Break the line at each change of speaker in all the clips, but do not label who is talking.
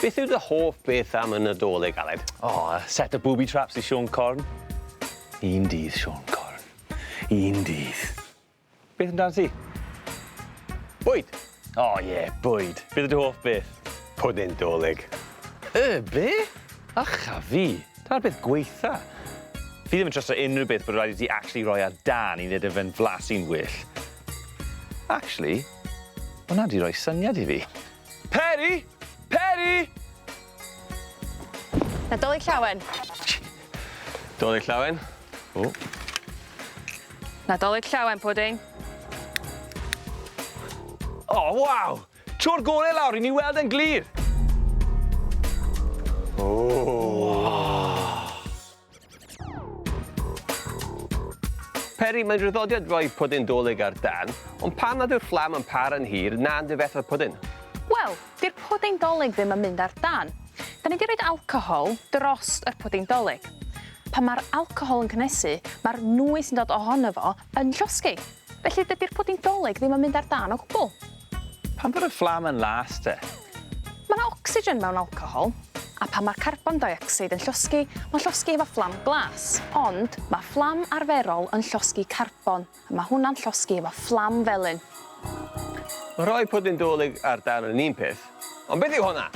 Beth yw dy hoff beth am y Nadolig, Aled?
O, set o booby traps i Siôn Corn. Un dydd, Siôn Corn. Un dydd. Beth amdano ti?
Bwyd.
O oh, ie, yeah, bwyd. Beth yw dy hoff beth?
Pwdin Dolig.
Y be? Ych a fi. Dyna'r peth gweitha. Fi ddim yn trysto unrhyw beth bod rhaid i ti actually roi ar dan i wneud e fe'n flasu'n well. Actually, hwnna 'di roi syniad i fi. Peri! Peri!
Nadolig Llawen.
Dolig Llawen.
O.
Nadolig Llawen, Pwdin.
O, oh, waw! Tro'r gore lawr i ni weld yn glir.
Peri, mae'n draddodiad rhoi pwdin Dolig ar dan, ond pam nad yw'r fflam yn para'n hir na'n difetha'r pwdin?
Wel, 'di'r pwdin Dolig ddim yn mynd ar dan. Da ni 'di roid alcohol dros yr pwdin Dolig. Pan mae'r alcohol yn cynhesu, mae'r nwy sy'n dod ohono fo yn llosgi. Felly dydi'r pwdin Dolig ddim yn mynd ar dan o gwbl.
Pam bod y fflam yn las te?
Mae 'na ocsigen mewn alcohol, a pan mae'r carbon deuocsid yn llosgi, mae'n llosgi efo fflam glas. Ond mae fflam arferol yn llosgi carbon, a mae hwnna'n llosgi efo fflam felyn.
Mae rhoi pwdin Dolig ar dan yn un peth, ond beth yw hwnna?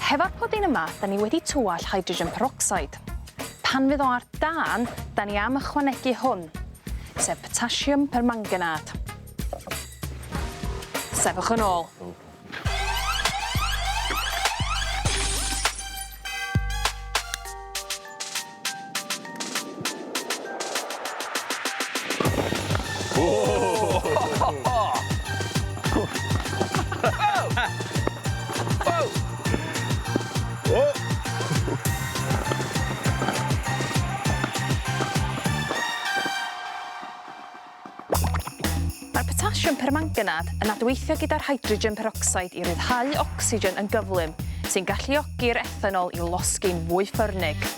Hefo'r pwdin yma, da ni wedi tywallt hydrogen peroxide. Pan fydd o ar dân, da ni am ychwanegu hwn, sef potassium permanganate. Sefwch yn ôl. Mae'r potasiwm permanganad yn adweithio gyda'r hydrogen peroxide i ryddhau ocsigen yn gyflym, sy'n galluogi'r ethanol i losgi'n fwy ffyrnig.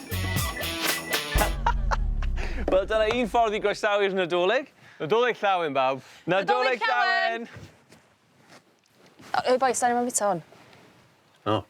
Wel, dyna un ffordd i groesawu'r Nadolig.
Nadolig llawen, bawb.
Nadolig llawen!
Ei bois, da ni'm yn bita hwn.
O.